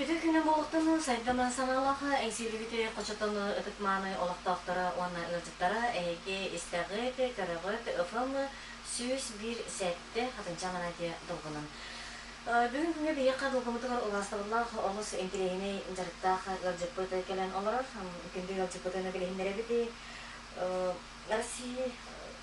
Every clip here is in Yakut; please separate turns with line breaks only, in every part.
Үтүө күнү буолуохтун сайдама санаалаах эҥсиилибити хочотон ытык-мааны олохтоохторо уонна ыалдьыттара эһиги истэҕит, көрөҕүт ФМ 101.7 Хатынча Аманатия долгунун. Бүгүн күҥҥэ биһиэхэ долгуммутугар убаастабыллаах олус интэриэһинэй дьарыктаах ыалдьыппыт кэлэн олорор. Күндү ыалдьыппытын билиһиннэрэбит. Россия,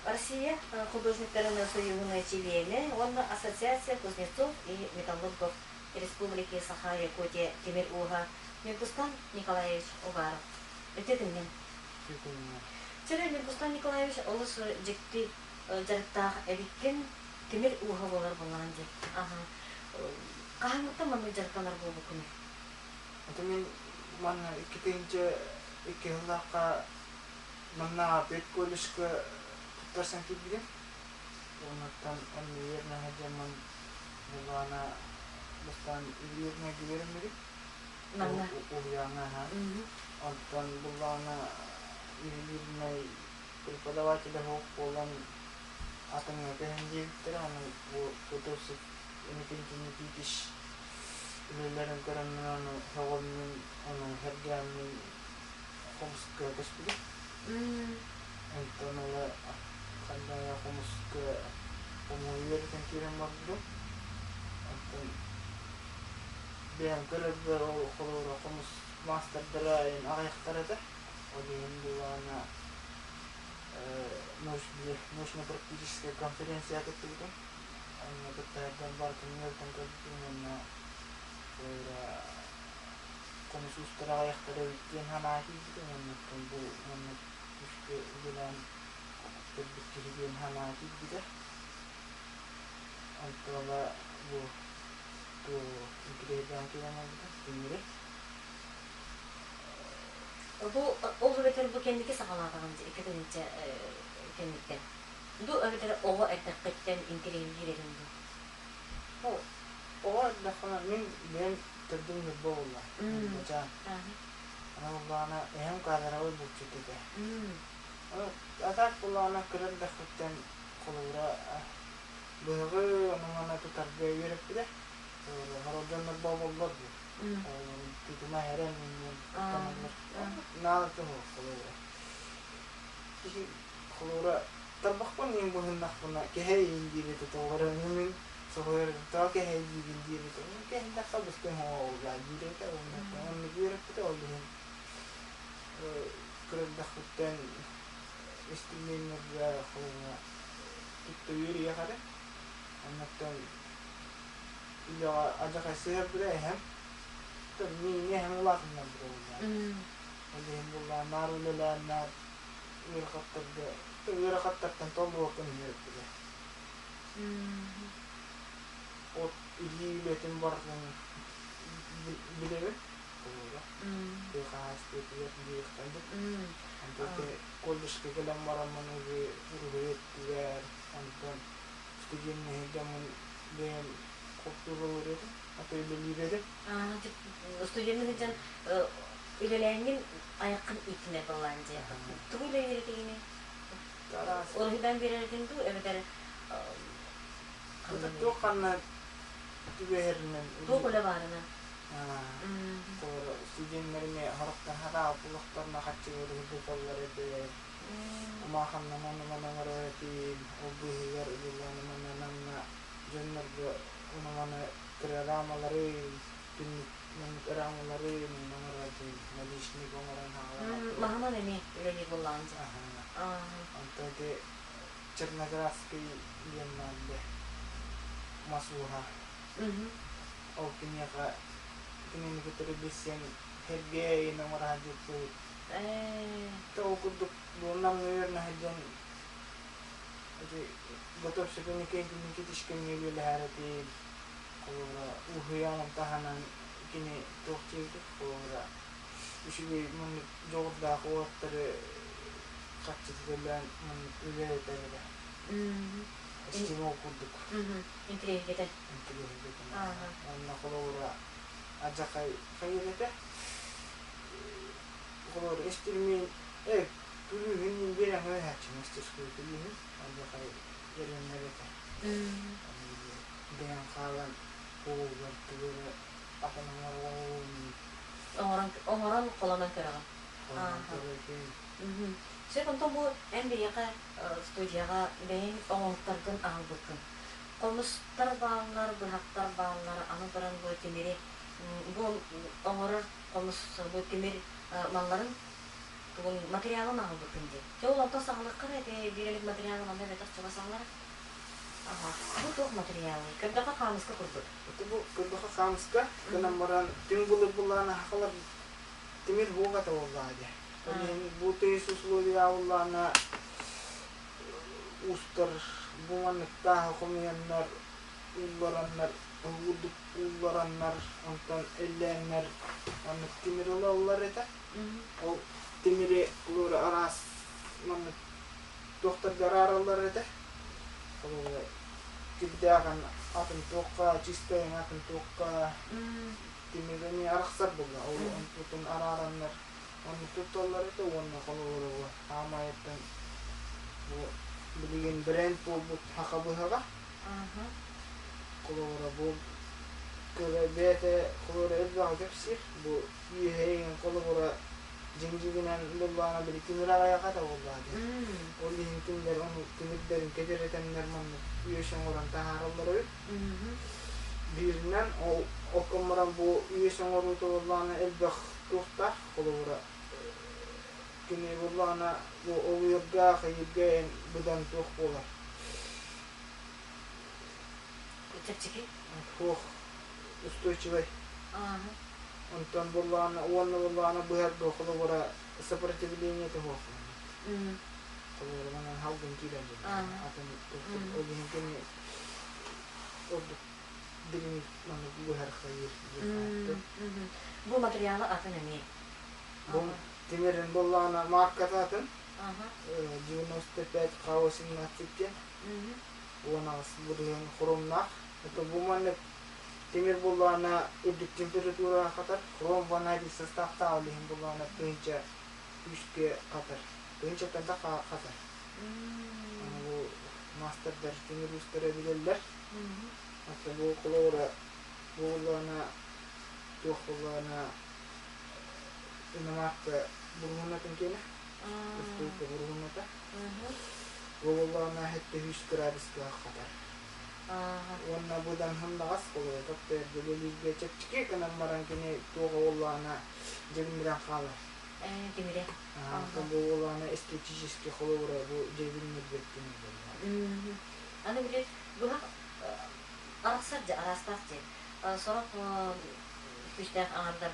Россия художниктарын союһун чилиэнэ уонна Ассоциация кузнецов и металлургов Республики Саха-Якутия тимир ууһа Ньургустан Николаевич Угаров. Үтүө күнүнэн.
Үтүө күнүнэн.
Чөрө Ньургустан Николаевич олус дьикти дьарыктаах эбиккин, тимир ууһа буолар буоллаҕын дии. Аха. Хаһааҥҥыттан маннык дьарыктанар буолбуккунуй?
Это мин манна 2002 сыллаахха манна педколледжка туттарсан киирбитим. Оннуттан онно үөрэнэ сылдьаммын Былаана бастаан Ильинскэй үөрэммитим.
Манна?
Уһуйааҥҥа аһаан. Онтон былаана ювелирнай преподавателэ суох буолан атыҥҥа көһөн диэбиттэрэ. Ону бу Кутузов Иннокентий Никитич үлэлэрин көрөммүн ону сөҕөммүн, ону сэргээммин хомуска көспүтүм. Онтон ыла ханна хомуска хомуһу үөрэтэн киирэн барбытым. Оттон бэйэм көрөрбөр ол холобура хомус маастардара аҕыйахтар этэ. Ол иһин былаана научно-практическая конференция кыттыбытым. Онно кытта сылдьан барытын үөрэтэн көрбүтүм уонна хомус уустара аҕыйахтар эбит диэн санаа киирбитэ уонна бу маннык күүскэ үлэлээн кэлбит киһи диэн санаа киирбитэ. Онтон ыла бу интэриэһиргээн киирэн барбыта тимири.
Бу ол эбэтэр бу кэнники саҕалаатаҕын икки кэнниттэн. Бу эбэтэр оҕо эрдэххиттэн интэриэһиргиир этиҥ дуу?
Бу оҕо эрдэхпинэ мин бэйэм төрдүм Ньурба буолла. Ньурбачаан. Аны буоллаҕына эһэм каадырабай булчут этэ. А так буоллаҕына кыра эрдэхпиттэн холобура быһаҕы ону-маны тутарга үөрэппитэ. Холобура дьоннор бооболлор дуу. Тутума эрэн туттаналлар. Наадата суох холобура. Киһи холобура тарбахпын иин быһыннахпына кэһэйин диэбитэ тоҕо мин соһуйар тоҕо кэһэй диигин диэбитэ кэһиннэххэ быстыҥ оҕоллаа диир этэ уонна оннук үөрэппитэ ол иһин кырырдахпыттан инструменнарга холобура тутта үөрүйэх эрэ оннуттан үлэҕэ адьахай сыһарбыта эһэм миигин эһэм улаатыннарбыта буоллаа ол иһин буоллаа наар үлэлээн наар ыарахаттарга ыарахаттартан толлубаккын үөрэппитэ. От илии үлэтин барытын билэбин. Тыа хаһаайыстыбатыгар диэхтэрбит. Онтон колледжка кэлэн бараммын уруһуй өттүгэр, онтон студенныйдаммын бэйэм култууралыыр этим, аты үлэлиир этим.
Студеннык сылдьан үлэлээҥҥин айаххын ииттинэр буоллаҕыҥ дии. Тугу үлэлиир этигиний? Уруһуйдаан биэрэр этиҥ дуу эбэтэр
Туох ханна түбэһэринэн
туох үлэ баарынан?
Студеннэрими сорохтор хатаабыт олохторуна харчы уруһуйдаталлар этэ. Умааханнанан ыман оҥорор этим. Ол быыһыгар ылыллан дьоннорго онуманы кырараамалары түннүк рамалары оҥорор этим. Наличник оҥорон хаалан.
Маһынан эмиэ үлэлиир буоллаҕыҥ дии.
Онтон ити Черноградский диэн баар мас ууһа. Ол киниэхэ кинини кытары билсэн Сергей оҥоро сылдьыбыт. Ол курдук Намҥа үөрэнэ сылдьан ити Готовцев Иннокентий Никитичка эмиэ үлэлэһэр этим. Холобура, уһуйаанын таһынан кини туох диэбитий холобура үчүгэй маннык дьоҕурдаах уолаттары харчы төлөөн маннык үлэлэтэр этэ. Стимул курдук.
Интириэһиргэтэн.
Интириэһиргэтэн. Уонна холобура алдьархай хайыыр этэ. Холобура эстирмиин күлүүһүн биэрэн көмөлөһөөччүм мастерской күлүүһүн алдьархай эрэннэр этэ. Бэйэм хаалан уолугар тугу эрэ атын оҥоруоҕун.
Оҥорон, оҥорон холонон көрөҕүн.
Холонон көрөбүн.
Сөп, онтон бу эн биһиэхэ студияҕа бэйэҥ оҥоһуктаргын аҕалбыккын. Хомустар бааллар, быһахтар бааллар, аны туран бу тимири бу оҥорор хомус бу тимир малларын тугун материалын аҕалбыккын дии. Дьэ ол онтон саҕалыахха эрэ ити биир эмит материалы манна эбэтэр чугас аҕалара. Аха. Бу туох материалый? Көрдөххө хаамыска курдук.
Ити бу көрдөххө хаамыска гынан баран түҥ былыр былаан сахалар тимир буолбата буоллаҕа дии. Ол иһин бу тыйыс условия буоллаҕына уустар бу манныктаах хомуйаннар ууллараннар уурдук ууллараннар онтон эллээннэр маннык тимир ылаллар этэ. Ол тимири лора араас маннык туохтарга араараллар этэ. Холобура кирдээҕин атын туохха, чистайын атын туохха тимир эмиэ арахсар буолла. Ол онтутун араараннар оннук тутталлар этэ уонна холобура хаамаайыттан бу билигин бренд буолбут саха быһаҕа. Холобура бу көрө бэйэтэ холобура элбэҕи кэпсиир. Бу үөһэйин холобура дьиҥ-дьиҥинэн буллаҕына били тимир аҕыйаха да буоллаҕа дии. Ол иһин кинилэр ону тимирдэрин кэдэрэтэннэр маннык үөс оҥорон таһаараллар эбит. Бииринэн ол оккон баран бу үөс оҥоруута буоллаҕына элбэх туохтаах холобура кини буоллаҕына бу олуйарга хайыырга эн быдан туох буолар.
Чэпчэки?
Суох устойчивай. Онтон буоллаҕына уонна буоллаҕына быһарга холобура сопротивление суох. Холобура манан халгын киирэн атын ол иһин кини ордук дириҥ маннык быһар хайыыр диэн.
Бу материалы атын эмиэ.
Бу тимирин буоллаҕына марката атын 95 К18 диэн 18 бырыһыан хромнаах. Это бу маннык тимир буоллаҕына үрдүк температураҕа хатар, хром ванадий составтаах ол иһин буоллаҕына тыһыынча күүскэ хатар. Тыһыынчаттан да хатар. Аны бу мастердар тимир уустара билэллэр. Оттон бу холобура буоллаҕына туох буоллаҕына иномарка буруһунатын киэнэ, устуука буруһуната. Бу буоллаҕына 700 градуска хатар. Уонна быдан сымнаҕас холуйа таптайарга үлэлииргэ чэпчэки гынан баран кини туох буоллаҕына дьэбиннирэн хаалар.
Тимирэ.
Оттон бу буоллаҕына эстетически холобура бу дьэбиннирбэт тимир буоллаҕа.
Аны били быһах арахсар дьэ араастаах дьэ. Сорох күүстээх аҥардар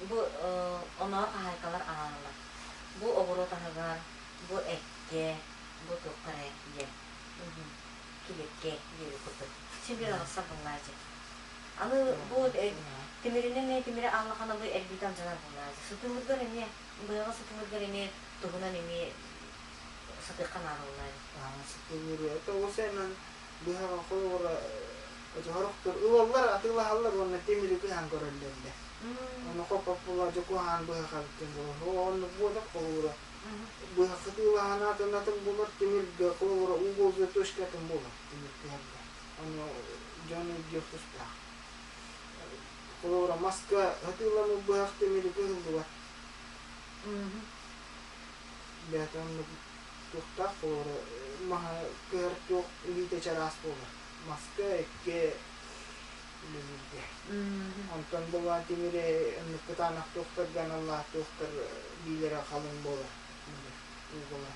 бу оноор хаһаайкалар араараллар. Бу оҕуруот аһыгар, бу эккэ, бу туохха эрэ диэн килиэпкэ диэбит курдук. Син биир арахсар буоллаачы. Аны бу тимиринэн эмиэ тимири ааллахана бу эрбиитэ алдьанар буоллаачы. Сытыылыргар эмиэ, быһаҕа сытыылыргар эмиэ туһунан эмиэ сатыахха наада буоллаачы.
Сытыылыры это ол сэнэн быһаҕа холобура сорохтор ылаллар, атыылаһаллар уонна тимири кыһан көрөллөр да. Ону хоппоппула дьокуһаан быһахабыттан буолар. Оннук буолар холобура. Быһа сытыылаһан атын атын булар тимиргэ холобура угол заточкатын булар тимир кыһарга. Ону дьон өйдүөх тустаах. Холобура маска сатыыламмыт быһах тимири кыһыллыбат. Бэйэтэ оннук туохтаах холобура маһы кыһар туох илиитэ чараас буолар. Маска эккэ үлэлииргэ. Онтон булаан тимири оннук кытаанах туохтарга аналлаах туохтар биилэрэ халыҥ буолар. Угола.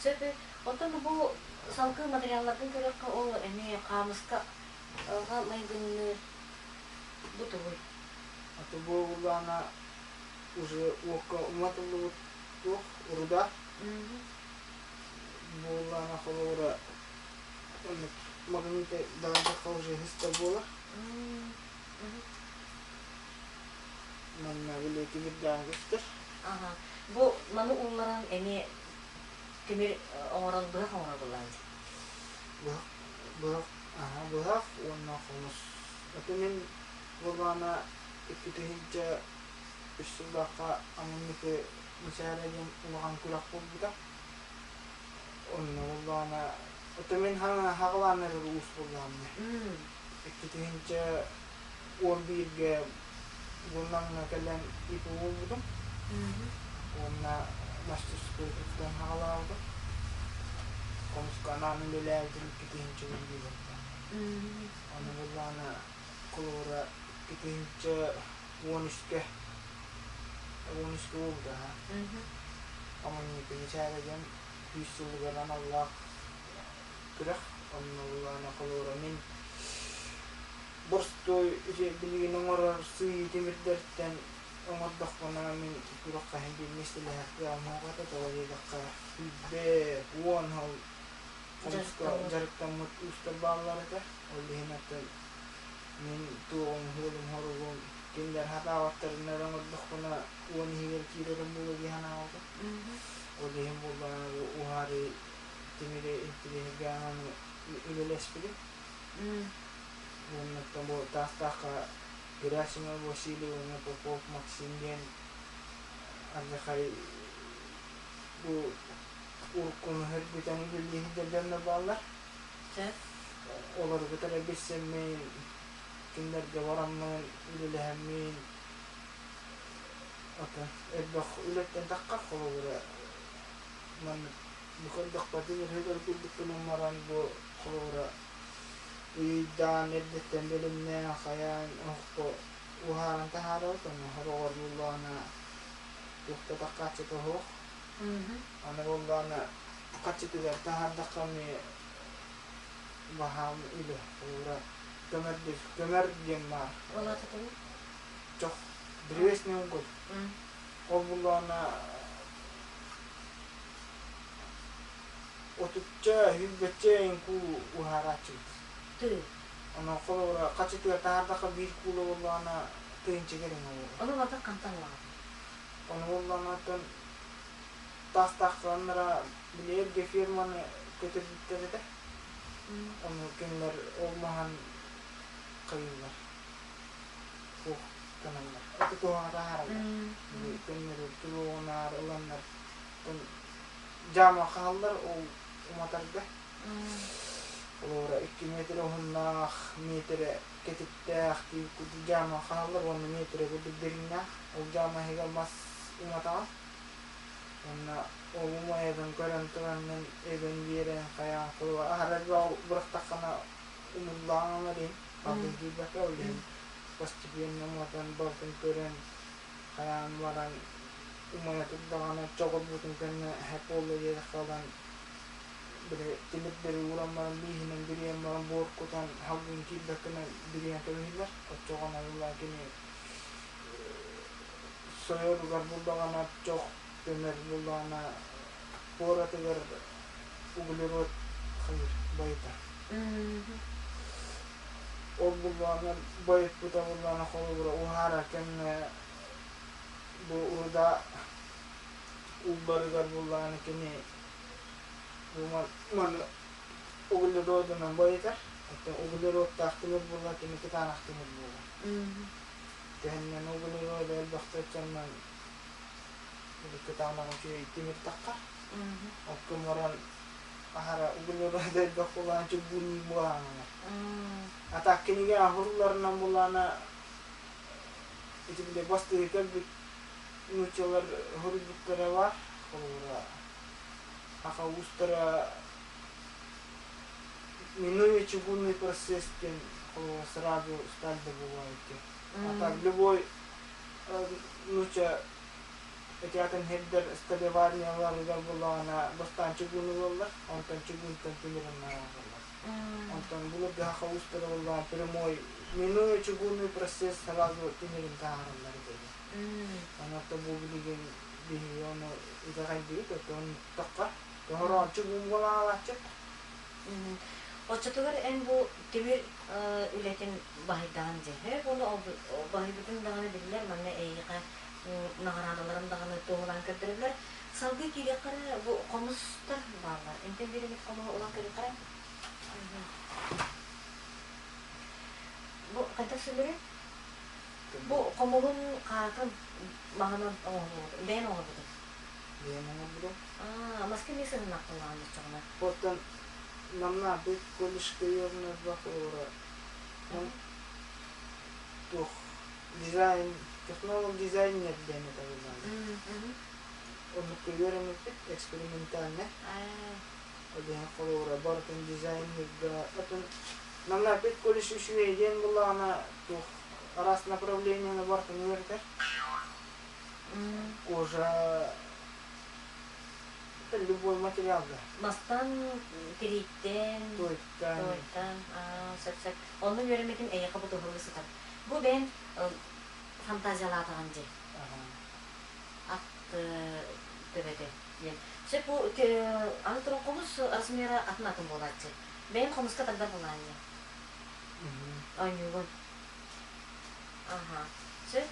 Сөп. Оттон бу салгыы материалларгын көрөххө ол эмиэ хаамыска майгынныыр бу тугуй?
А то бу буллаана уже уокка уматыллыбыт туох руда буоллаана холобура оннук магниты даҕайдахха уже хиста буолар. Манна били тимирдээх көстөр.
Аха. Бу маны уулларан эмиэ тимир оҥорон быһах оҥоро буллаан
Быһах, быһах, аха, быһах уонна хомус. Это мин буоллаҕына 2003 сыллаахха Амынныкы Мичээрэ диэн улахан күрэх буолбута. Онно буоллаҕына, это мин хаҕылаан эрэр уус буоллаҕым. 2011-гэ Гуннаҥҥа кэлэн ИПУ булбутум уонна мастерской туттан хаалаабытым. Хомуска анаан үлэлээбитим 2011-тэн. Аны буллаҕына холобура 2013-кэ 13-кэ буолбута аһа. Аманньыка Мичээрэ диэн 100 сылыгар аналлаах күрэх. Онно буллаҕына холобура мин боростуой ити билигин оҥорор сыыйыы тимирдэртэн оҥордохпуна мин күрэххэ иһин биир миэстэлэһэр кыаҕым тоҕо диэтэххэ 20 сыл хомуска дьарыктаммыт уустар бааллар этэ. Ол иһин оттон мин туоҕум, уһуолум, хоругум кинилэр хатаабаттарына эрэ оҥордохпуна 10 иһигэр киирэрим буолуо дии санаабытым. Ол иһин буоллаҕына бу уһаарыы тимири интириэһиргээн үлэлэспитим. Уонна бу Таастаахха Герасимов Василий уонна Попов Максим диэн алдьархай бу уруккуну сөргүтэн үлэлииһиттэр дьоннор бааллар. Олору кытары билсэммин, кинилэргэ бараммын, үлэлэһэммин, ото элбэх үлэттэн таххар холобура маннык бу көрдөхпөтүн үрүһүгэр курдук гынан баран бу холобура ыйдаан эрдэттэн бэлэмнээн хайаан оһоххо уһааран таһаарабыт онно хороҕор буоллаҕына туох да таххааччыта суох аны буоллаҕына хаччытыгар таһаардахха эмиэ баһаам үлэ холобура көмөр көмөр диэн баар чох древесный уголь ол буоллаҕына 30-ча 100-бэччэ үҥкүү уһаарааччыбыт. Онон холобура хачытыгар таһаардахха биир куула буоллаҕына тыһыынча кэриҥэ буолар.
Ону барыта хантан ылаҕын?
Ону буоллаҕына оттон таастаахтаннара били эргэ ферманы көтүрбүттэр этэ. Ону кинилэр ол маһан хайыыллар. Суох гыналлар. Ити туһаҕа таһаараллар. Били көннөрү туруоҕунаар ыланнар дьаама хааллар ол уматарга. Холобура 2 метр уһуннаах, метрэ кэтиттээх тиий курдук дьаама хааллар уонна метрэ курдук дириҥнээх. Ол дьаама иһигэр мас уматаҕын. Уонна ол умайарын көрөн тураннын эбэн биэрэн хайаан холобура аһара элбэх бырахтаххына умуллаҕын иһин салгын киирбэккэ ол иһин постепенно уматан барытын көрөн хайаан баран умайа турдаҕына чоҕурбутун кэннэ эһэ буолла диэтэххэ ылан били тимирдэри ууран баран бииһинэн бүрүйэн баран буор кутан салгын киирбэккинэн бүрүйэн кэбиһиллэр оччоҕуна ылла кини сойоругар буллаҕына чох көмөр буллаҕына куоратыгар углерод хайыр байытар ол буллаҕына байыппыта буллаҕына холобура уһаарар кэмҥэ бу урда уулларыгар буллаҕына кини бу маны углеродунан байытар оттон углеродтаах тимир буолла кини кытаанах тимир буолар төһөннөн углерода элбэхтэ оччоннон кытаанах үчүгэй тимир таххар оккун баран аһара углерода элбэх буолаан чугууннуу буолааннар а так кинигэ аһылларынан булаана ити били бастыгы кэлбит нууччалар суруйбуттара баар холобура саха уустара минуя чугунный процесс диэн холобура сразу сталь добывают диэн а так любой нуучча эти атын сирдэр сталеварняларыгар буоллаҕына бастаан чугуну ылаллар онтон чугунтан тимирин ааҕаллар онтон былыргы саха уустара буоллаҕына прямой минуя чугунный процесс сразу тимирин таһаараллар этэ Онон бу билигин биһиги ону итэҕэйдибит, оттон тоххо тоһорооччу буолаалааччы.
Оччотугар эн бу тимир үлэтин баһыйдаҕын дьэ. Уонна баһыйбытын даҕаны биллэр, манна эйиэхэ наҕараадаларын даҕаны туоһулаан көрдөрөллөр. Салгыы киириэххэ эрэ бу хомустар бааллар. Интэн биир эмит хомуһу ылан көрүөххэ эрэ. Бу хайдах сүллэрий? Бу хомуһун хаатын маһынан оҥоһуллубут, бэйэн оҥорбутуҥ?
Бэйэм оҥорбутум.
Аа, маска эмиэ сыһыннаахталлаҕын оччоҕуна.
Оттон намнаабыт колледжка үөрэнэрбэх олоро. Туох дизайн, технолог дизайнер диэн этэ буоллаҕына. Оннукка үөрэммиппит экспериментальнай. Ол иһин холобура барытын дизайнерга атын манна педколледж үчүгэй диэн буоллаҕына туох араас направлениены барытын үөрэтэр. Кожа любой материалга.
Мастан, тирииттэн,
Туойтан.
Туойтан, сөп-сөп. Онно үөрэммитим эйиэхэ бу туһалыы сытар. Бу бэйэм фантазиялаатаҕым дии. Ат төбөтө диэн. Сөп бу аны туран хомус размера атын-атын буолааччы. Бэйэм хомуска тардар буолаан дии. Оонньуугун. Аха. Сөп.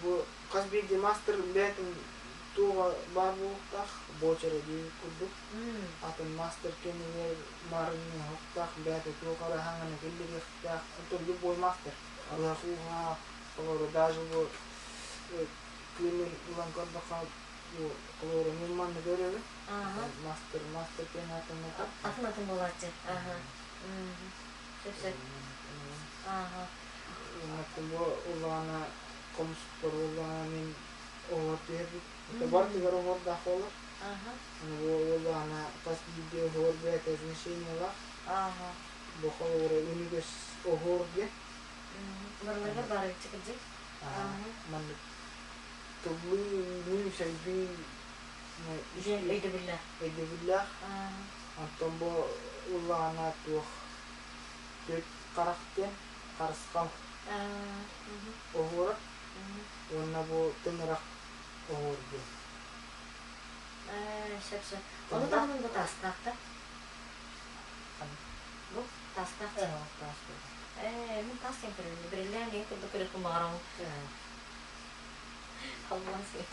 Бу хас биирдии мастер бэйэтин туоҕа баар буолуохтаах, буочара диэбит курдук. Атын мастер кэмигэр маарынныһыахтаах, бэйэтэ туох эрэ хаҥаны киллэриэхтээх. Оттон любой мастер алыһах ууһаах, холобура даже бу күнүн ылан көрдөххө, бу холобура мин манна көрөбүн. Мастер, мастер диэн атын-атын.
Атын-атын буолааччы. Аха. Сөп-сөп. Аха.
Бу улаана хомустар улаана мин оһуор түһэрбит. Бардыгар оһуордаах буолар. Бу улаана хас биирдии оһуор бэйэтэ значениелаах. Бу холобура үнүгэс оһуор диэн.
Барыларыгар баар кырдьык.
Маннык тыллыы үүнүү сайдыы
өйдөбүллээх.
Өйдөбүллээх. Онтон бу улаана туох түөрт харах диэн харысхал оһуора уонна бу тыҥырах оһуор диэн.
Сөп сөп. Ону таһынан бу таастаахтар. Бу таастаах.
Таастаах.
Мин таас диэн көрөбүн. Бириллээн диэн курдук көрүөхпүн баҕарабын. Халлаан сиэ.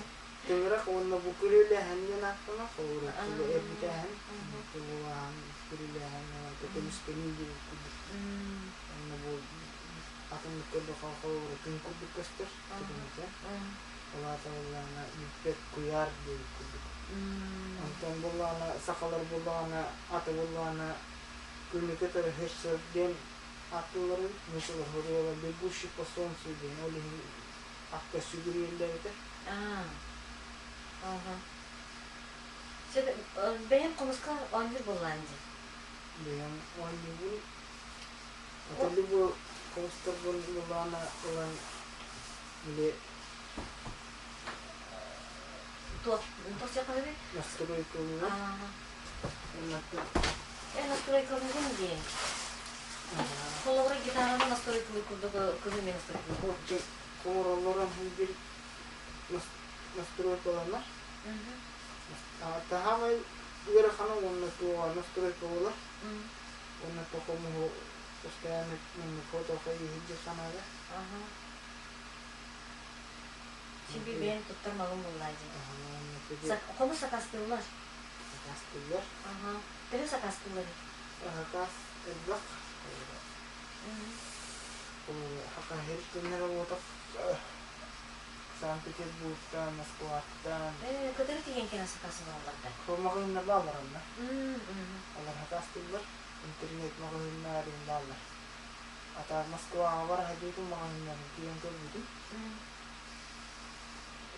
Тыҥырах уонна бу күрүөлээһин диэн ааттанар. Холобура, эргитээһин, тулулааһын, күрүөлээһин, көмүскэнии диэн курдук. Онно бу атыннык көрдөххө холобура күн курдук көстөр тыгыныта. Ол аата буоллаҕына бүппэт куйаар диэбит курдук. Онтон буоллаҕына сахалар буоллаҕына аты буоллаҕына күнү кытары херсер диэн ааттыыллар эбит. Мисолар бегущий по солнцу диэн ол иһин акка сүгүрүйэллэр этэ.
Сөп, бэйэм хомуска оонньуур буоллаан дии.
Бэйэм оонньуубун. Отоллу бу хомустарбын булаана ылан били
Туох туох диэххэ
настройкалыыбын.
Э, настройкалыыбын дии. Холобура гитараны настройкалыы курдук кыһын мен настройкалыыбын.
Оҥороллорун биир настройкаланар. Таһаамай ыарахана уонна туоҕа настройка буолар. Уонна тохомуһу постоянно фото иһирдьэ санаада.
Син биир бэйэм туттар малым буоллаа дии. Хомус сакаастыыллар.
Сакаастыыллар.
Төһө сакаастыыллар?
Сакаас элбэх. Хакаһир работах Санкт-Петербургтан, Москваттан.
Көтөрү тиийэн кэлэн сакаас ылаллар
Маҕаһыыннар бааллар онно. Олор сакаастыыллар. Интернет маҕаһыыннар бааллар. Ата Москваҕа бара сылдьыбытым маҕаһыыннарын тиийэн көрбүтүм.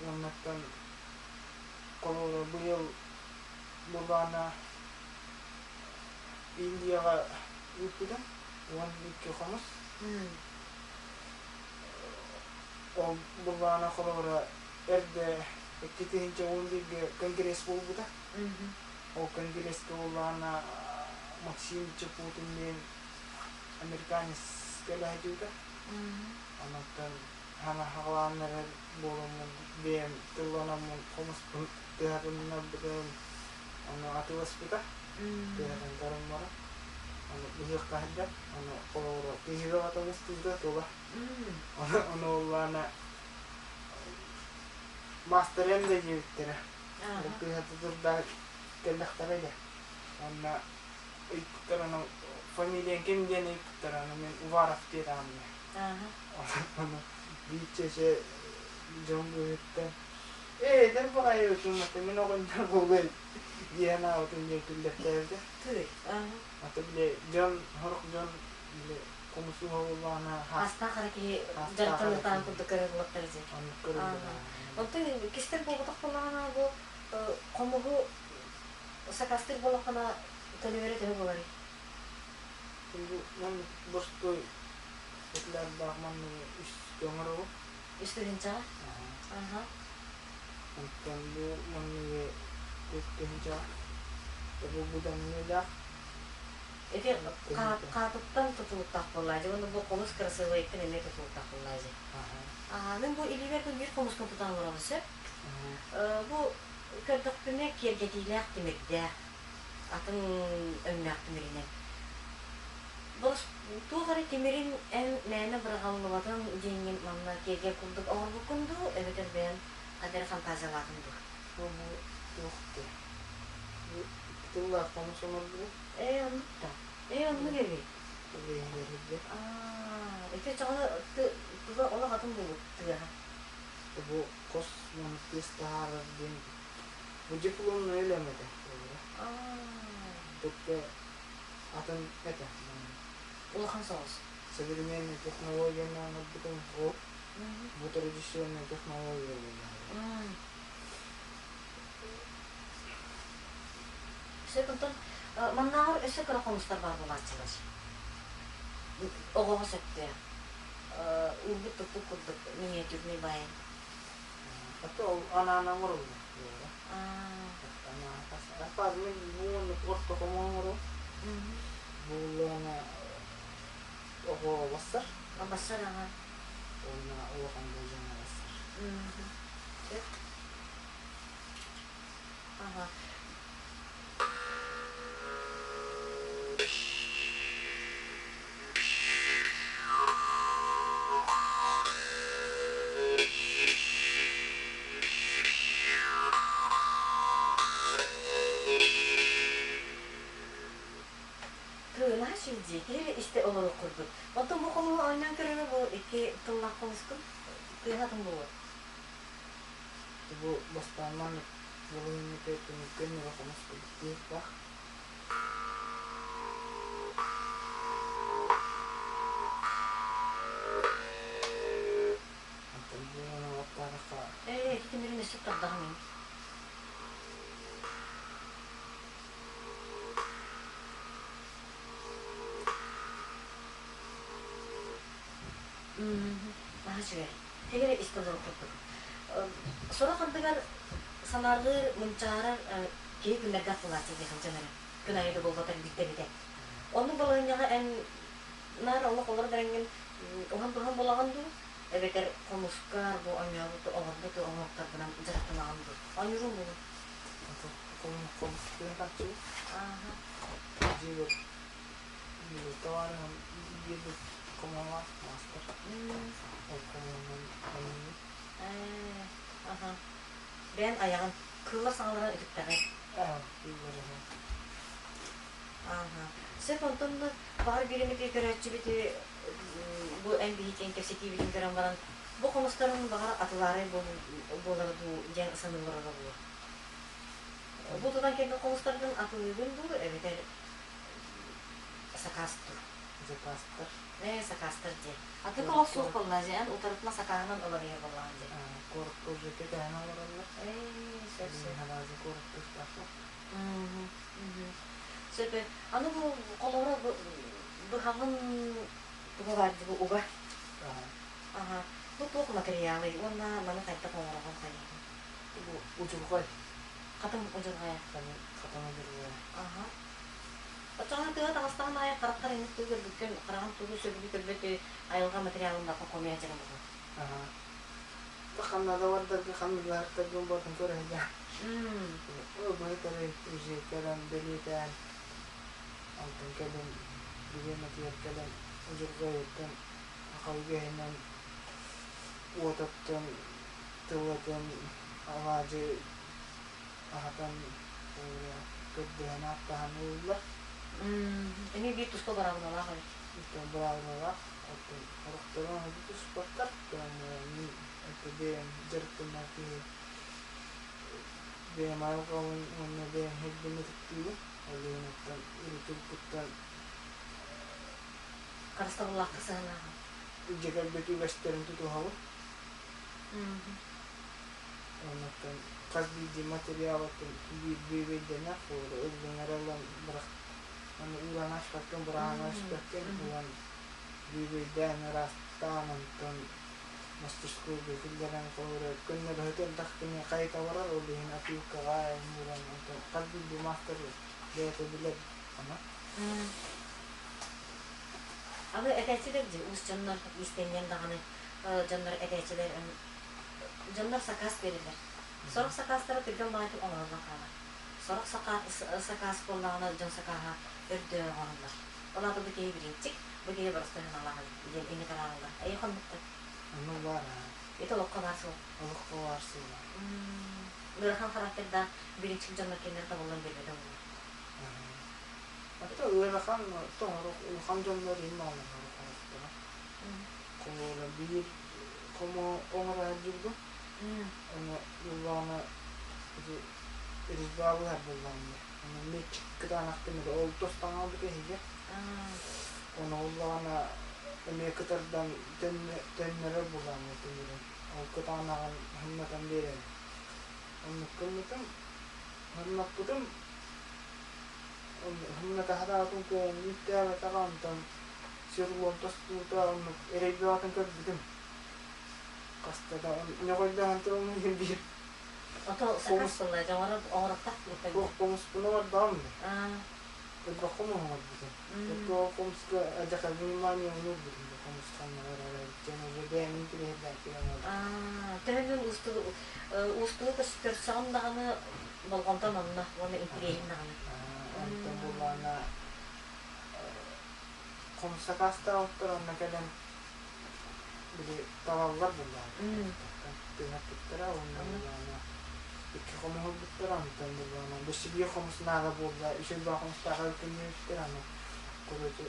Уоннаттан холобура быйыл былаана Индияҕа ыыппытым. 12 хомус. Ол былаана холобура эрдэ 2011-гэ конгресс буолбута. Ол конгресска буоллаҕына Максим Чапутин диэн американец кэлэ сылдьыбыта. Онтон хана хаҕалаан эрэр буоламмын бэйэм тылланаммын хомуспун тыаһатыннарбытым ону атыыласпыта. Тыаһатан көрөн баран ону ыһыахха сылдьан ону холобура киһи бөҕөтө мустубута тула. Ону буоллаҕына маастарыам да диэбиттэрэ. Ол кыыһа тутурдаах кэллэхтэрэ дьэ. Уонна ыйыппыттар ону фамилияҥ ким диэн ыйыппыттар ону мин Уваров диэтэҕим дии. Ону биир чэчэ дьон быыһыттан ээ эдэр баҕайы ытыммата мин оҕонньор буолуой диэн аабытын диэн күллэртээбитэ.
Тый.
Ата били дьон сорох дьон били Хомус ууһа буоллаҕына
Хаастаах эрэ киһи
хаастаах эрэ
дьарыктаныытаан
киһи
курдук көрөр буоллахтара дии.
оннук көрүллэр.
Онтон кистэл буолбатах буоллаҕына бу хомуһу сакаастыыр буоллаххына төлөбүрэ төһө буоларый?
Бу маннык боростуой футлярдаах манныгы үс оҥоробут.
Үс тыһыынчаҕа? Аха.
Онтон бу манныгы 4 тыһыынчаҕа. Бу быданныылаах.
Ити хаатыттан тутулуктаах буоллаа дии уонна бу хомус кырасыабайыттан эмиэ тутулуктаах буоллаа дии. Аа, мин бу илиибэр бу биир хомуспун тутан олоробун сөп. Бу көрдөхпүнэ киэргэтиилээх тимирдээх, атын өҥнөөх тимиринэн. Борос туох эрэ тимирин эн мээнэ быраҕаллыбатын диэҥҥин манна киэргэл курдук оҥорбуккун дуу, эбэтэр бэйэҥ ханна эрэ фантазиялаатыҥ дуу?
Бу туох диэ? Бу тыллаах хомус оҥордубут.
Ээ, оннук да. Ээ, оннук эбит. Аа, ити чоҕону туга олох атын буолбут тыаһа.
Бу хос тыас таһаарар диэн бу дипломнай үлэм этэ. Туппа атын этэ.
Улахан соҕус.
Современная технологияны оҥорбутум ол бу традиционная технология буолла.
Сөп онтон маннааҕар өссө кыра хомустар баар буолааччылар. Оҕоҕо сөптөөх. Уурбут-туппут курдук миниатюрный баайын.
А то ол анаан оҥоруллар. Анаан мин бу орто хому оҥору. Буоллаҕына оҕо бассар.
Бассар аҕа.
Уонна улахан болдьоҥҥо бассар.
Сөп. Аха. Тыына сүлдьи, киһи истэ олоруох курдук. Оттон бу хомуһу оонньоон көрөрө бу икки тыллаах хомускун тыаһа атын буолуо.
Бу бастаан маннык балаһыанньата түмүккэ ньыра хомус курдук Онтон бу уҥуохтаатахха
Ээ, ити тимирин өссө тардаҕын ини. Наһаа үчүгэй. Тигэр истэ олорор курдук. Сорох ардыгар санааргыыр, мунчаарар киһи күннэргэ аттылааччы дии сылдьан эрэ. Күн аайы да буолбатар биирдэ эмитэ. Оннук балаһыанньаҕа эн наар олох олорон эрэҥҥин уһан-туһан булаҕын дуу? Эбэтэр хомускар бу оонньообут оҥорбут оҥоһуктаргынан дьарыктанаҕын дуу? Оонньууруҥ буолуо.
Хомус тыаһатааччыбыт. Дьиэбэр товарыһым биэрбит хомуһа маастар. Ол хомуһунан оонньуур.
Ээ, аха. Бэйэн айаҕын кыыллар саҥаларын үтүктэҕин.
Аа, кыыллар аха.
Ааһа. Сөп онтон баҕар биир эмит көрөөччүбүт бу эн биһиктэн кэпсэтиибитин көрөн баран бу хомустарын баҕар атылаарай буолара дуу диэн саныыллара буолуо. Бу тутан кэлбит хомустаргын атылыыгын дуу эбэтэр сакаас дуу?
Заказтар.
Ээ, сакаастар диэн. Атыыга олох суох буолла дьэ, эн утарытына сакааһынан ылан иһэр буоллаҕын дии.
Куоракка уже кэтэһэн олороллор.
Ээ, сөп сөп.
Ханаазы куораттыахтаахпын.
Сөп. Аны бу холобура быһаҕын туга баар дии бу уга. Аха. Бу туох материалый уонна маны хайдах оҥороҕун хайыыгын?
Бу удьурҕай.
Хатыҥ удьурҕайа.
Хатыҥ удьурҕайа.
Аха. Оччоҕуна тыа таҕыстаҕын аайы хараххар инник тугу көрбүккүн, хараҕын тугу сөбүлүү көрбөт айылҕа материалын барытын хомуйа сылдьарын буолуо.
Аха. Ханна да бардарга ханна да бардарга барытын көрө сылдьан. Быһытары уже кэлэн бэлиэтээн алтан кэлин бириэмэтигэр кэлэн удьурҕайыттан халга иһинэн уотаттан тылатын алаадьы аһатан көрдөһөн ааттаһан ылыллар.
Эмиэ биир туспа быраабылалаах эбит.
Быраабылалаах. Оттон сорохторун аһы туспаттар. Мин бэйэм дьарыктанар киһи бэйэм айылҕабын уонна бэйэм иһирбин ытыктыыбын. Ол иһин оттон урутуркуттан
Харыстабыллаахтык сыһыаннааҕын.
Илдьэ кэлбит үгэстэрин тутуһабыт. Оннуттан хас биирдии материалыттан биир бүөбэйдэнэх, ыллыҥ эрэ ылан бырах, аны ууран аспаккын, быраҕан аспаккын, ылан бүөбэйдээн ыраастаан онтон мастерскойга киллэрэн холобура көннөрүһүтэ элбэхтини хайыта барар, ол иһин опилкаҕа ууран онтон хас биирдии маастар бэйэтэ билэр ама.
Аны этээччилэр дии уус дьоннор иистэнньэҥ даҕаны дьоннор этээччилэр дьоннор сакаас биэрэллэр. Сорох сакаастара түргэн баҕайытык оҥоһуллан хаалар. Сорох сакаас буоллаҕына дьон сакааһа өрдөөҕү оҥоһуллар. Ол аата бу киһи бириинчик, бу киһи боростуой санаалаах эбит диэн иҥэ тараараллар. Эйиэхэ оннуктар.
Ону баар
Ити олоххо баар суол.
Олоххо баар суол.
Ыарахан характердаах бириинчик дьоннор кинилэр табыллан биэрбэтэ буолуо.
Ата ыарахан тоҥорук улахан дьоннор иһин оҥорор оҥостора. Холобура биир хомо оҥоро сылдьыбытым. Ону буллаҕына ити резьбалыһар буллаҕым Ону миэччик кытаанахтым этэ. Ол тостон хаалбыта иһигэ. Ону буллаҕына эмиэ кытардан төннөрөр буллаҕым тимирин. Ол кытаанаҕын хымнатан биэрэн. Оннук гыммытым. Хымнаппытым Хымната сатаабытым кыайан үүттээбэтэҕэ, онтон сир уон тостуута оннук эрэй бөҕөтүн көрбүтүм. Хаста да ньоҕойдоһон туран иһин биир
Ото сакаас буолла, дьоҥоро оҥороттах
Туох хомуспун оҥордоҕум да. Элбэх хомуһу оҥорбутум. Туох хомуска адьака внимание уурбутум да хомус ханна барар эбит уже бэйэм интириэһирдээн кэлэн оҥорбутум.
Төһөнөн уустугу көрсөҕүн даҕаны болҕомтон онно уонна интириэһин даҕаны.
Онтон буоллаҕына хомус сакаастаабыттар онно кэлэн били талаллар буоллаҕа тыаһаппыттара уонна буоллаҕына икки хомус ылбыттара онтон буоллаҕына өссө биир хомус наада буолла үчүгэй баа хомустаах көннөрүбүттэр аны короче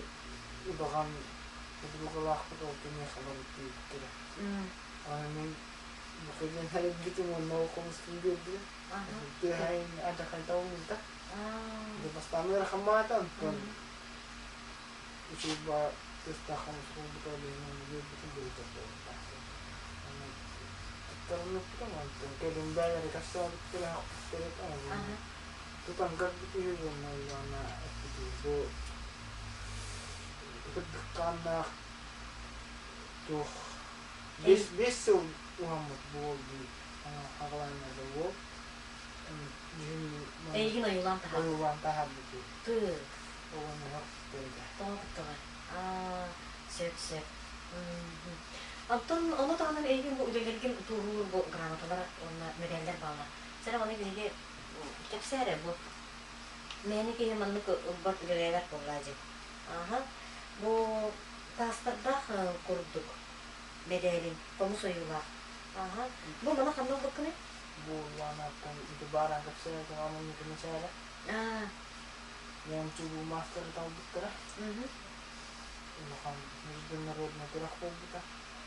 удаҕан подругалаахпыт ол киниэхэ барыт диэбиттэрэ аны мин букатын эрэлбитим уонна ол хомуспун биэрдилэр тыаһайын адьахайда олуйда бастаан ыарахан баата онтон үчүгэй баа тыастаах хомус буолбута ол иһин ону биэрбитим быһыыта буолбатах аны туттарыммыппытым онтон кэлин бэйэлэрэ көрсөөбүттэрэ охпуттар этэ тутан көрбүт үһү уонна уонна эппит үһү бу кырдык хааннаах туох 5 сыл уһаммыт буол дии аҕалааннарда уол
Эйигин ойуулаан таһаарбыт.
Ойуулаан таһаарбыт
Тыы.
Оҕонньор куттарыга.
Тоҕо куттаҕай? Аа, сөп, сөп. Оттон ону таһынан эйигин бу үлэлэргин туоһулуур бу грамоталар уонна мэдээллэр бааллар. Сэрэ ону биһиги кэпсээ эрэ бу мээнэ киһи маннык ылбат үлэлээбэт буоллаа дии. Ааһа, бу таастардаах курдук мэдээлин, хомус ойуулаах. Ааһа, бу маны ханна ылбыккыный?
Бу Улаанаттан ити бааран кэпсээтим амынньыты мичээрэ.
Аа.
Уон чулуу маастары талбыттара. Улахан международный күрэх буолбута.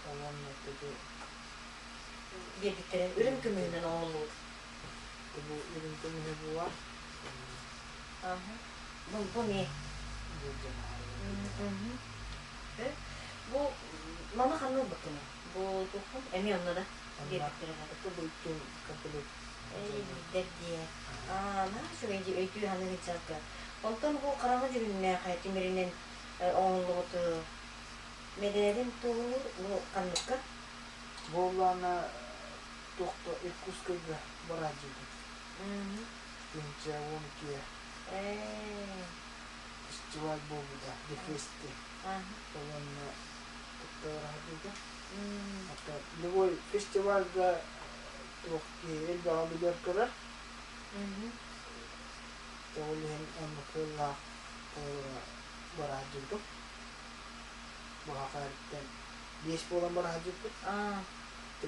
Ол онно ити
Биэрбиттэрэ үрүҥ көмүһүнэн оҥоһуллубут.
Бу үрүҥ көмүһү буолар.
Ааһа. Бу, бу не?
Бу
Бу маны ханна ылбыккыный? Бу туоххун? Эмиэ онно да биэрбиттэрэ да.
Это был комплект.
Эй, диэ. Аа, наһаа үчүгэй дии өйдүү саныы сылдьарга. Онтон бу хараҥа дьүһүннээх тимиринэн оҥоһуллубут мэдээлин туоһулуур бу ханныкка?
Буоллаана туохта Иркутскайга бараадьыйбыт. Тыһыынча уон иккигэ фестиваль буолбута, Дефести. Ол онно кытталар Ата любой фестивальга туох киһи элбэҕи билэр-көрөр. Ол иһин оннук сыаллаах бараадьыйбытым. Баһахариттан биэс буолан бараадьыйбыт.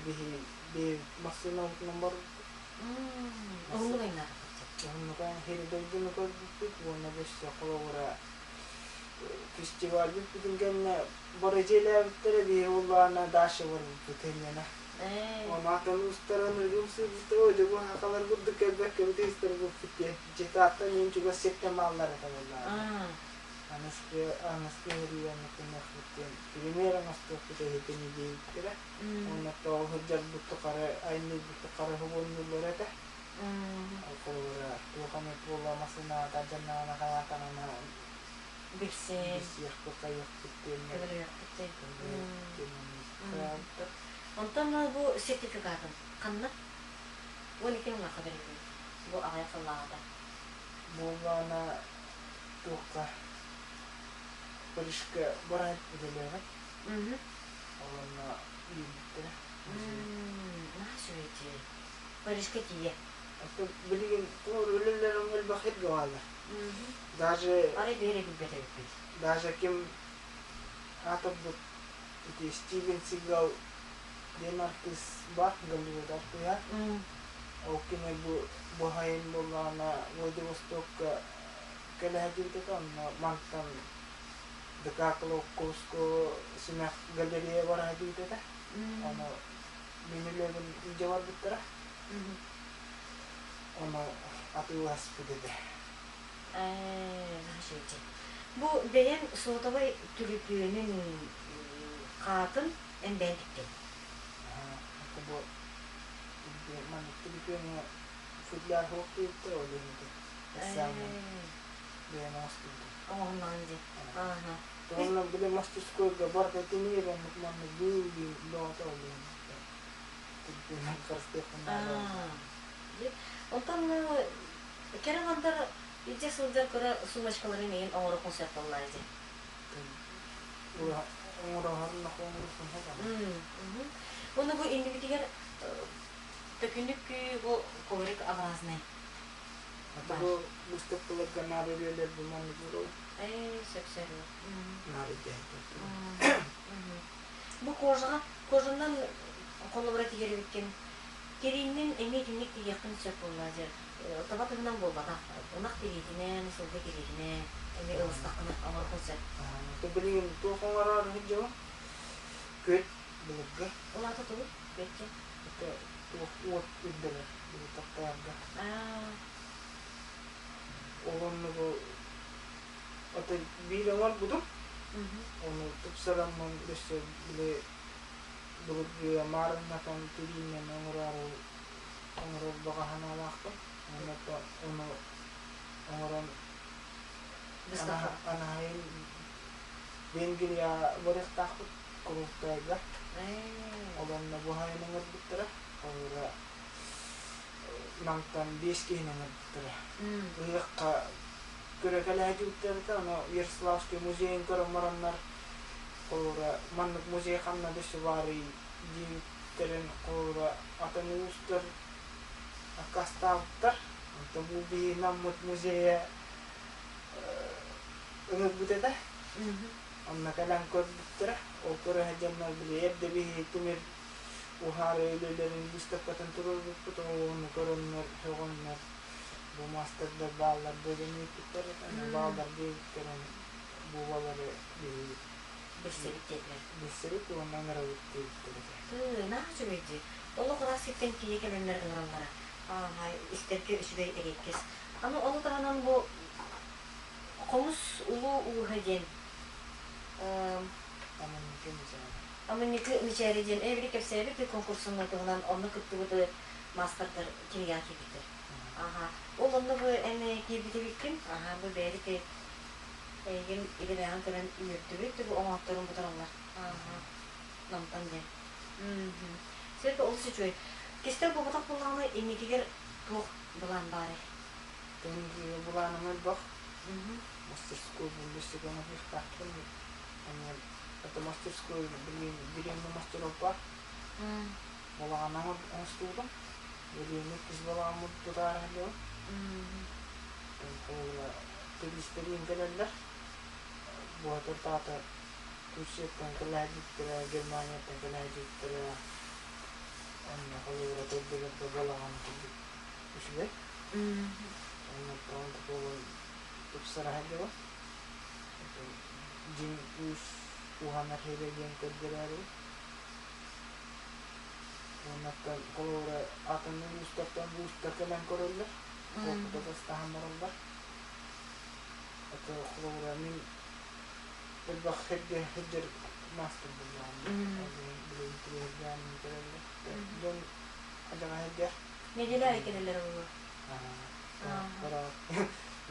Биһи биир массыынабытынан барбыппыт.
Уһуннук айнаатахпыт.
Уһуннук сири дойдуну көрбүппүт уонна өссө холобура фестиваль бүппүтүн кэннэ бары дьиэлээбиттэрэ биһи буоллаҕына Даша барбыппыт инньэнэ. Ону атын устаран ыргым сыырбыттара дьэ бу сахалар курдук кэлбэккэбит ыыстарбыппыт диэн. Дьиэ тааттан иин чугас сиртэн бааллар этэ буоллаҕына. Аныскы ыһырыыны кыныахпыт диэн пример оҥостуохпут эһитини диэбиттэрэ. Уонна тоҕо сылдьарбыт тухары айанныырбыт тухары уһугуннуллар этэ. Холобура, туох эмит буола массыынаҕа дьаннаҕына хайаатаҕына
Билсиэн.
билсиэхпит, хайыахпыт диэннэр
Көмөлөһүөхпүт диэн.
көмөлөһүөхпүт диэн
Онтон бу сертификатын ханна? 12 мыңҥа бэриллибит. Бу аҕыйах сыллааҕыта.
Буоллаҕына туохха Парижка баран үлэлээҕин уонна биэрбиттэрэ.
Наһаа үчүгэй дии. Парижка тиийэ.
Билигин туох үлэлэрим элбэх сиргэ бааллар. Даже
Арай биһиги билбэт эбиппит.
Даже ким аатырбыт ити Стивен Сигал диэн артыыс бар, Голливуд артыыһа. Ол кини бу бу сайын буоллаҕына Владивостокка кэлэ сылдьыбыт этэ, онно мантан ДК Клокковского симэх галерея бара сылдьыбыт этэ. Ону мин үлэбин илдьэ барбыттара. Ону атыыласпыт этэ.
Ээ, Бу бэйэҥ суотабай түлүпүөнүн хаатын эн бэйэҥ тиктин.
Бу маннык түлүпүөҥҥэ футляр суох диэбиттэр, ол иһин ити экзамен бэйэм оҥостубутум.
Оҥоһуннаҕын дии. Ааһа.
Уонна били мастерскойга барыта тимир оннук маннык быыл бөҕөтө ол иһин түлүпүөнүн харыстыахпын наада.
Онтон кэрэ аҥардар илдьэ сылдьар кыра сумочкаларын эйин оҥоруоххун сөп буоллаа дии. Уонна бу иннибитигэр төкүнүк бу коврик образный.
Бу выставкаларга наар үлэлэр бу маннык буолуо.
Ээ, сөп сөп.
Наар идея.
Бу кожаҕа кожанан холобура тигэрибиккин тирииннин эмиэ итинник тигиэххин сөп буоллаа дьэ. Таба тыһынан буолбатах. Ынах тириитинэн, сылгы тириитинэн эмиэ ылыстаххына оҥоруоххун сөп.
Билигин туох оҥорор сылдьабын? Күөт былыргы.
Ол аата тугуй? Күөт
Это туох уот үрдэрэр били таптайарга. Ол оннугу ото биир оҥорбутум. Ону тупсараммын өссө били былыргы маарыннатан тириинэн оҥороору оҥорор баҕа санаалаахпын. Ону оҥорон анаһайын Венгрия барыахтаахпыт курултайга. Ол онно буһайын оҥорбуттара. Холобура Намтан биэс киһини оҥорбуттара. Ыһыахха көрө кэлээдьибиттэрэ, ону Ярославский музейын көрөн бараннар, холобура, маннык музей ханна да баарый диэбиттэрин, холобура, атын улуустар аккаастаабыттар. Онтон бу биһи Наммыт музейа ыҥырбыт этэ. Онно кэлэн көрбүттэрэ. Ол көрө сылдьаннар били эрдэ биһи тимир уһаары үлэлэрин выставкатын туруорбуппут. Ол ону көрөннөр, сөҕөннөр бу маастардар бааллар диэн ыйыппыттар. Бааллар диэбиттэрин бу балары биһи
Билсибит диэтилэр.
Билсибит уонна ыҥырабыт диэбиттэр этэ.
Тыы, наһаа үчүгэй дии. Олох ыраас сиртэн тиийэ кэлэннэр ыҥыраллара. Ааһай, истэргэ үчүгэй эриэккэс. Аны ону таһынан бу Хомус улуу ууһа диэн
Амынньыкы мичээрэ.
Амынньыкы мичээрэ диэн эбили кэпсээбит конкурсун туһунан онно кыттыбыт маастардар кинигэҕэ киирбиттэр. Аха. Ол онно бу эн киирбит эбиккин. Аха, бу бэйэбит эйигин илимээҕин көрөн үөрдүбүт, бу оҥоотторун бутараллар. Аха. Намтан диэн. Сиргэ олус үчүгэй. Кистэл буолбатах буоллаҕына, инникигэр туох былаан баарый?
Инникигэ былааным элбэх. Мастерской буллустук оҥоһуохтаахпын. Эмиэ это мастерской билигин билиҥҥи мастеров бар. Балаҕан оҥостубутум. Билиҥҥи иккис балаҕаммыт тутаары сылдьабын. Туристарыын кэлэллэр. Буһатыр таата Турцияттан кэлээдьиттэрэ, Германияттан кэлээдьиттэрэ онно холобура төрдүгэр балаҕан курдук үчүгэй. Оннуттан тутулун тупсара сылдьабын. Дьиҥ уус уһанар сирэ диэн көрдөрөөрү. Уоннаттан холобура атын улуустартан уустар кэлэн көрөллөр. Опыта тастаһан бараллар. Это холобура мин Элбэх сиргэ сылдьар маастар буоллаҕым. Билигин тириэргээн кэлэллэр. Дьон адьаҕа сылдьар.
Неделя аайы кэлэллэр буолуо.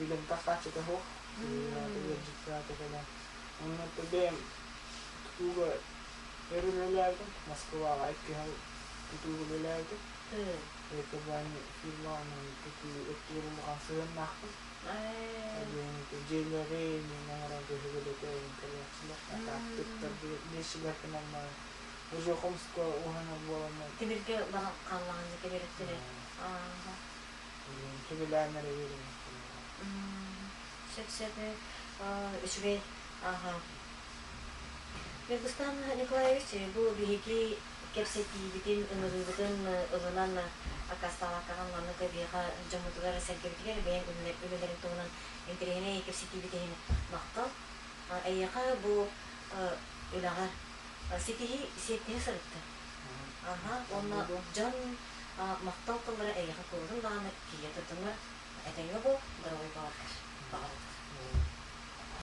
Үлэм тахсааччыта суох. Ыалдьыттаата кэлэн. Онно бэйэм тутууга өр үлэлээбитим. Москваҕа 2 сыл тутууга үлэлээбитим. Экобани фирманан тутуу өттүгэр улахан сыһыаннаахпын. Дьиэлэри оҥорон көһүгүлэтэ кэлээччилэр. Атаактыктар диэччилэртэн уже хомуска уһанар буоламмын.
Тимиргэ баран хааллаҕын кэлэректэрэ.
Сөбүлээн эрэ биэрин.
Сөп сөп үчүгэй. Аха. Ньургустан Николаевич, бу биһиги кэпсэтиибитин, ыҥырыыбытын ылынан аккаастаабаккаҕын маннык биһиэхэ дьоммутугар сэргэбитигэр бэйэҥ үлэлэрин туһунан интэриэһинэй кэпсэтиибит иһин махтал. Эйиэхэ бу үлэҕэр ситиһии сиэттиһэ сырытта. Аха, уонна дьон махтал тыллара эйиэхэ куруутун даҕаны тиийэ турдуннар. Этэҥҥэ буол, доруобай буоларгар баҕарабыт.